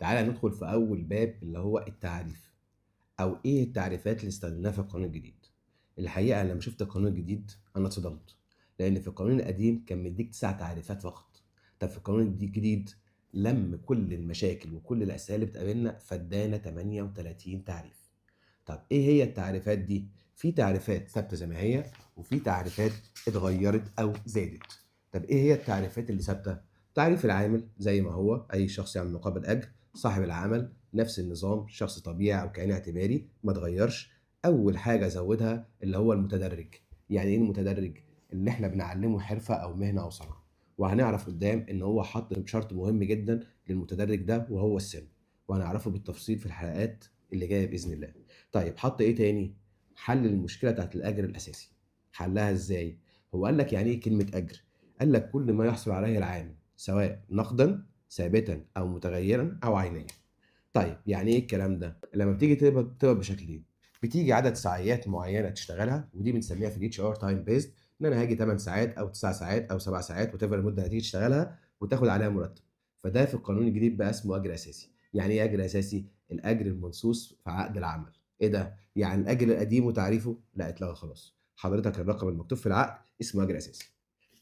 تعالى ندخل في اول باب اللي هو التعريف، او ايه التعريفات اللي استخدمناها في القانون الجديد. الحقيقة انا لما شفت القانون الجديد انا اتصدمت، لان في القانون القديم كان مديك 9 تعريفات فقط. طب في القانون الجديد لم كل المشاكل وكل الاسئلة اللي بتقابلنا فادانا 38 تعريف. طب ايه هي التعريفات دي؟ في تعريفات ثابتة زي ما هي، وفي تعريفات اتغيرت او زادت. طب ايه هي التعريفات اللي ثابتة؟ تعريف العامل زي ما هو، اي شخص يعمل مقابل اجر، صاحب العمل نفس النظام، شخص طبيعي او كائن اعتباري ما اتغيرش. اول حاجة زودها اللي هو المتدرج. يعني ايه المتدرج؟ اللي احنا بنعلمه حرفه او مهنة او صنعه، وهنعرف قدام ان هو حط شرط مهم جدا للمتدرج ده وهو السن، وهنعرفه بالتفصيل في الحلقات اللي جاية باذن الله. طيب حط ايه تاني؟ حل المشكلة بتاعت الاجر الاساسي. حلها ازاي؟ هو قال لك يعني ايه كلمة اجر؟ قال لك كل ما يحصل عليه العامل سواء نقدا ثابتا او متغيرا او عينيا. طيب يعني ايه الكلام ده؟ لما بتيجي تقبض بشكلين، بتيجي عدد ساعات معينة تشتغلها، ودي بنسميها في ال HR time based، ان انا هاجي 8 ساعات او 9 ساعات او 7 ساعات whatever المدة اللي هتيجي تشتغلها وتاخد عليها مرتب. فده في القانون الجديد بقى اسمه اجر اساسي. يعني ايه اجر اساسي؟ الاجر المنصوص في عقد العمل. ايه ده؟ يعني الاجر القديم وتعريفه لا اتلغى خلاص، حضرتك الرقم المكتوب في العقد اسمه اجر اساسي.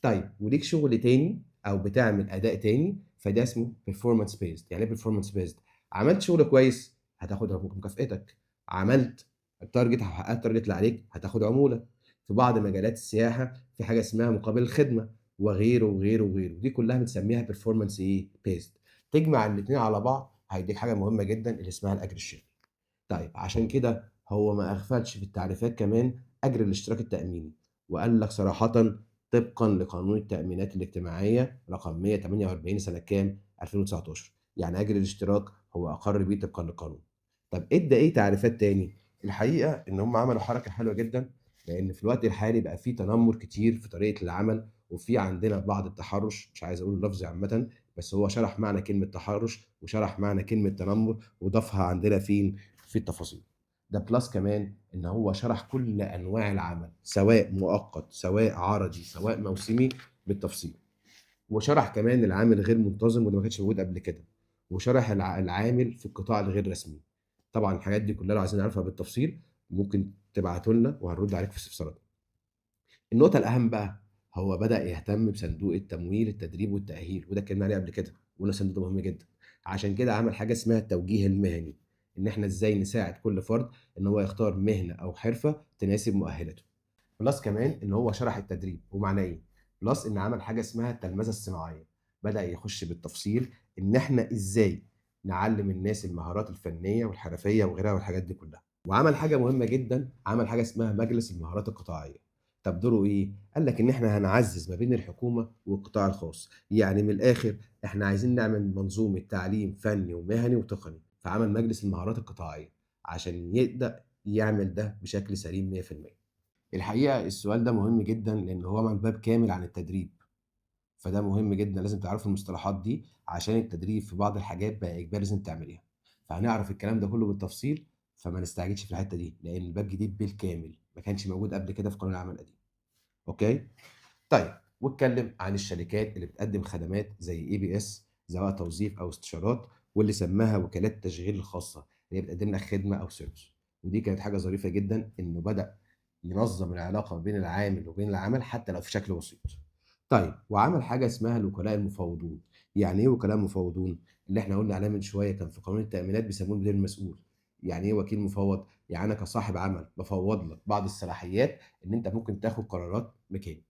طيب وليك شغل تاني او بتعمل اداء تاني، فده اسمه performance based. يعني ايه performance based؟ عملت شغل كويس هتاخد مكافئتك، عملت ال target او حققت ال target اللي عليك هتاخد عمولة. في بعض مجالات السياحة في حاجة اسمها مقابل الخدمة وغيره وغيره وغيره، دي كلها بنسميها performance ايه based. تجمع الاثنين على بعض هيديك حاجة مهمة جدا اللي اسمها الاجر الشهري. طيب عشان كده هو ما اغفلش في التعريفات كمان اجر الاشتراك التاميني، وقال لك صراحة طبقا لقانون التامينات الاجتماعية رقم 148 سنة كام؟ 2019. يعني اجر الاشتراك هو اقر بيه طبقا للقانون. طب ادى ايه تعريفات تاني؟ الحقيقة ان هم عملوا حركة حلوة جدا، لان في الوقت الحالي بقى في تنمر كتير في طريقه العمل، وفي عندنا بعض التحرش، مش عايز اقول اللفظ عامة، بس هو شرح معنى كلمة تحرش وشرح معنى كلمة تنمر وضافها عندنا فين؟ في التفاصيل. ده plus كمان ان هو شرح كل انواع العمل سواء مؤقت سواء عرضي سواء موسمي بالتفصيل، وشرح كمان العامل غير منتظم وده ما كانش موجود قبل كده، وشرح العامل في القطاع الغير رسمي. طبعا الحاجات دي كلها لو عايزين نعرفها بالتفصيل ممكن تبعتوا لنا وهنرد عليك في استفسارات. النقطة الاهم بقى، هو بدا يهتم بصندوق التمويل التدريب والتاهيل، وده اتكلمنا عليه قبل كده وقلنا الصندوق ده مهم جدا. عشان كده عمل حاجة اسمها التوجيه المهني، ان احنا ازاي نساعد كل فرد ان هو يختار مهنة او حرفه تناسب مؤهلاته. plus كمان ان هو شرح التدريب ومعناه ايه، plus ان عمل حاجة اسمها التلمذة الصناعية، بدا يخش بالتفصيل ان احنا ازاي نعلم الناس المهارات الفنية والحرفيه وغيرها والحاجات دي كلها. وعمل حاجة مهمة جدا، عمل حاجة اسمها مجلس المهارات القطاعيه. طب دوره ايه؟ قال لك ان احنا هنعزز ما بين الحكومة والقطاع الخاص، يعني من الاخر احنا عايزين نعمل منظومة تعليم فني ومهني وتقني، فعمل مجلس المهارات القطاعيه عشان يقدر يعمل ده بشكل سليم 100%. الحقيقة السؤال ده مهم جدا لان هو عمل باب كامل عن التدريب، فده مهم جدا لازم تعرفوا المصطلحات دي عشان التدريب في بعض الحاجات بقى اجباري لازم تعمليها. فهنعرف الكلام ده كله بالتفصيل، فما نستعجلش في الحتة دي لان الباب جديد بالكامل ما كانش موجود قبل كده في قانون العمل القديم. okay؟ طيب واتكلم عن الشركات اللي بتقدم خدمات زي EPS سواء توظيف او استشارات، واللي سماها وكالات التشغيل الخاصة اللي هي بتقدم لك خدمة او service. ودي كانت حاجة ظريفة جدا انه بدا ينظم العلاقة ما بين العامل وبين العمل حتى لو في شكل بسيط. طيب وعمل حاجة اسمها الوكلاء المفوضون. يعني ايه وكلاء مفوضون؟ اللي احنا قلنا عليه من شوية كان في قانون التامينات بيسموه المدير المسؤول. يعني ايه وكيل مفوض؟ يعني انا كصاحب عمل بفوض لك بعض الصلاحيات ان انت ممكن تاخد قرارات مكاني.